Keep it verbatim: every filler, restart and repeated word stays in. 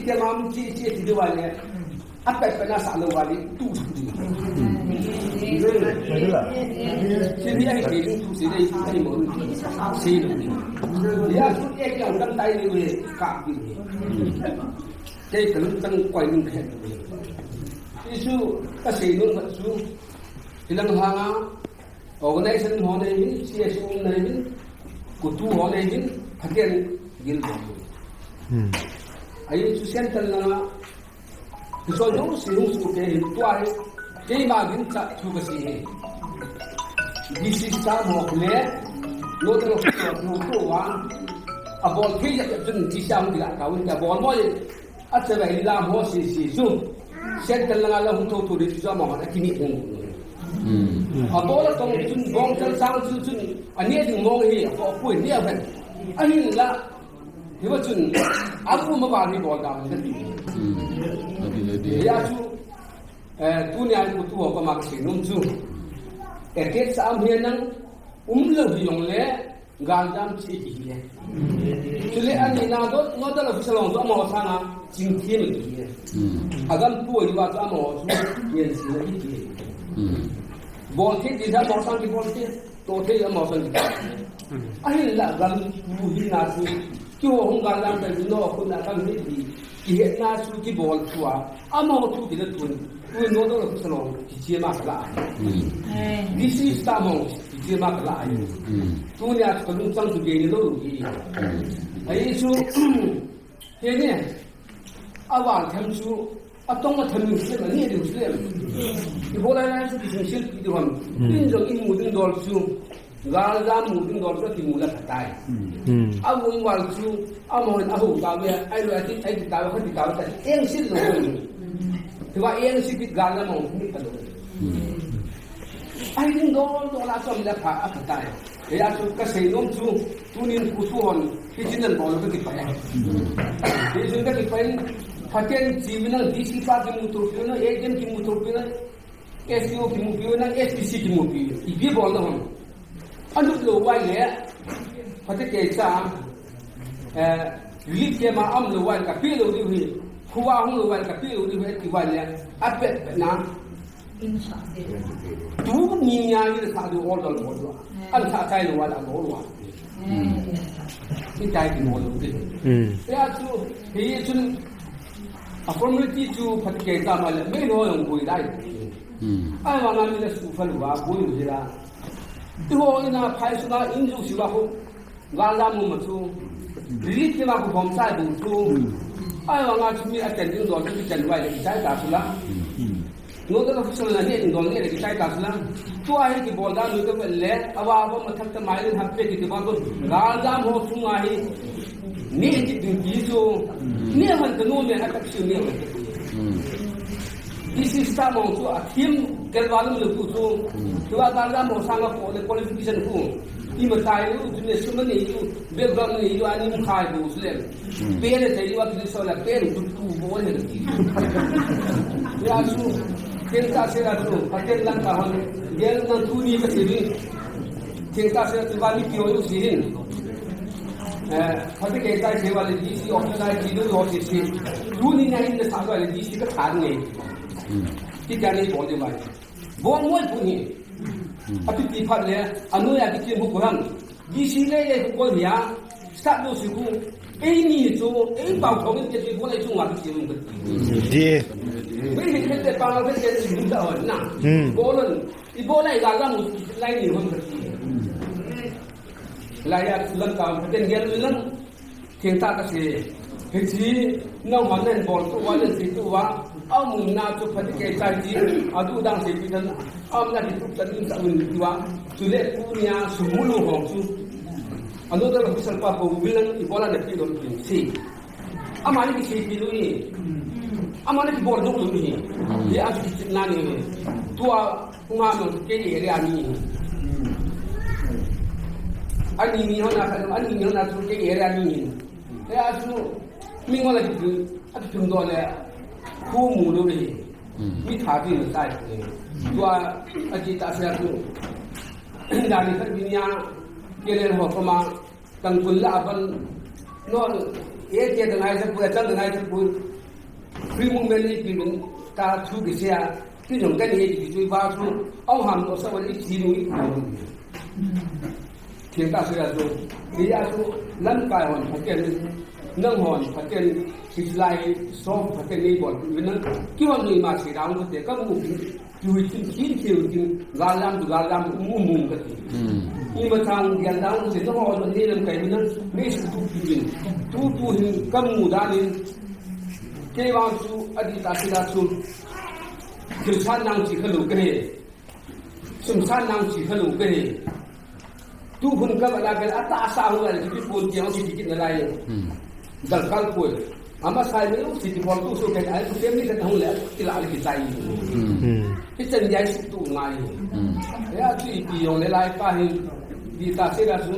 Kema mu chi chi ti ding vale. Apet pet na sa lou vale tu. Sini ai ke tu sini ai tu ai mo. Sini. Ya su e ke ang dam tai ni ve ka ti ni. Kei kalung tang koi nung khe. Isu kasei nung su. Hilang hanga organization ho nei hin, C S O nei hin, kutu ho nei hin, Pathen gil bol. Hmm. Ai chu center langa, kichol jouse hung sohte hin tua hi, keima gin cha thu kasei hi. D C staff ho le, nodal officer ho thu tua, abol thei jep jep chun D C a hung kila kaun, abol mo e, Achabai lam ho sisi chu. Center langa la hung thotho ding chu amahon akimi hung. Hmm. Abol atong chun bongchal sang chu chun ane ding mong hi, ako pui ni aven. Ahinla, hiva chun, abu ma ba ni bol da. Hmm. Ati le di. Ya chu, eh, tunia kutu ho koma kasei nom chu. Etiquette sa um hi nang, um lou hi jong le, Galdam chi kihi e. Chule ani na dot, nodal officer long chu amaho sanga chingthei kihi e. Hmm. Agam pu iwa chu amaho chu yen si na kihi e. Hmm. Bol thei ti amaho sang kibol thei, to thei amaho sang kibol thei. Ahinla gam pu hi na chu, kiho hung galdam ta no khu na kam hi ti, kihet na chu kibol thua, amaho chu kila tun. Tui nodal officer long, kichia ma kala ai. Hmm. This is ta mong, kichia ma kala ai. Hmm. Tunia chu kalung chang chu gei ni lou hi. Hmm. Ai chu, he ne, aval tham chu, atong atham ni se, ani ni se. Ibola na chu kising sil pi du ham. Hmm. In jong in mu ding dol chu. Galdam mu ding dol chu kimu la phatai. Hmm. Avum val chu, amahon aho ta ve, ai lo ati, ai ti ta ve, kha ti ta ve, ta eng sil lou. Tua eng sil ti galdam mu ni ka lou. Hmm. Ai ding dol dol la chu mi la pha, aphatai. Eia chu kasei nom chu, tunin kutu hon, hichin nan bol kati pai. Hmm. Hichin kati pai, Pathen chi mi nang D C pa kimu to pi na, A D M kimu to pi na, S D O kimupi u, nang S D C kimupi u. Ipi bol na hon. Anut lou uva le, Pathen kei cha, eh, relief camp a um lou uva le, kape lou diu hi. Khuva hung lou uva le, kape lou diu hi, ti uva le, apet pet na. Tuni nia ni sa diu order bol diu. An sa chai lou uva le, a bol uva. Hmm. Hitia hi kibol lou ding. Hmm. Hijeh chun, hichun, a formality chu Pathen kei cha ma le, mi lo jong boi dai. Hmm. Ahivanga mi le su fa lou a, boi lou ding a. Eiho in a phai sunga in jouse uva khu, galdam mu ma chu. Relief camp a khu bom chai bou chu. Hmm. Ahivanga chu mi a chen ding dol chu, chen uva le, chai ta chu la. Hmm. Nodal officer na ni dol ni le kichai ta sila. Tua hi kibol dan nu ka vel le, ava va mathak ta mai le hap pe ki ba ko. Galdam ho sunga hi. Ni ki ding ki so. Ni han ta no me atak si ni. Hmm. This is ta mo chu a thim kel ba lum le ku chu. Hmm. Tua galdam ho sanga ko le qualification ku. Ima tai lu, tu ne suma ne lu, background ne lu, ani mu khai bu sule. Hmm. Pen ne tai lu, atu so la pen tu tu bo ne. Ya su, ken ta se la tu, Pathen lang ka hon, gel na tu ni ka se ni. Ken ta se la tu ba ni ki o yu si ni. Eh, Pathen kei cha se wa le D C office ai ki lu lo si si. Tu ni na in de sa wa le D C ka tha ne. Hmm. Ki ka ni bo de mai. Bol moi pu ni. Hmm. Atu ti phat le, anu ya ki ti bu ko ham. D C le le ko ni ya. Start lo si ku. Ei ni chu, ei pau thong ke ti bol ai chu ma ki ti bu. Di. Bei ni ke te pa ke te ni da na. Hmm. Bol ni. I bol ai ga ga mu lai ni hon ka ti. Lai ya lang ka, Pathen gel lang. Thengtah kasei. Hiche, nangho nan bol tu uva, nan sei tu uva. Amun na chu Pathen kei cha ti, adu dang sei pi tan. Amun na ti tu tan sa un tu uva. Chule tunia sumulu ho chu. Anu da ku sal pa ko wilan ibola na pi don pi sei. Amani kisei pi lu ni. Amani kibol dok lu ni. Ye a chu kichep na ni. Tua Kuma no ke area ni. Ani ni hona ka, ani ni hona chu ke area ni. Te asu mi ngola ki tu, atu tum do le. Khu mu lo ni. Hmm. Mi tha ti no sai ni. Tua aji ta se asu. Dani ka binya ke le ho kuma. Tangkhul la aban, no, e ke dangai sa pui, chang dangai sa pui, Free movement ni pi min ta thu kisei a, ti jong kani e ti kisei ba chu, au ham lo sa wali chi nu i. Thil ta sira chu, ti a chu, lamkai hon phaten, nang hon phaten, kislai, som phaten ni bol, min nang, ki hon ni ma si dang te ka mu, ki hui tin, kin ki hui tin, galam tu galam, mu mu ka ti. Hmm. Ni ma thang dia dang se, no hon ni lamkai min nang, mi su tu tu hin, tu tu hin, ka mu da ni, Kei vang chu, adi ta sila chu, thilsan nang chi kha lo ka he. Sumsan nang chi kha lo ka he. Tu hun ka bala bel ata sa hu la ki pon ti ang ki kit na lai. Hmm. Dal kal poi. Ama sai me u si ki bol tu so ka ai tu sem ni ka hung le ki la ki sai. Hmm. Hmm. Ki chen yai su tu ngai. Hmm. Ya chi ti yong le lai pa hi. Di ta sila chu.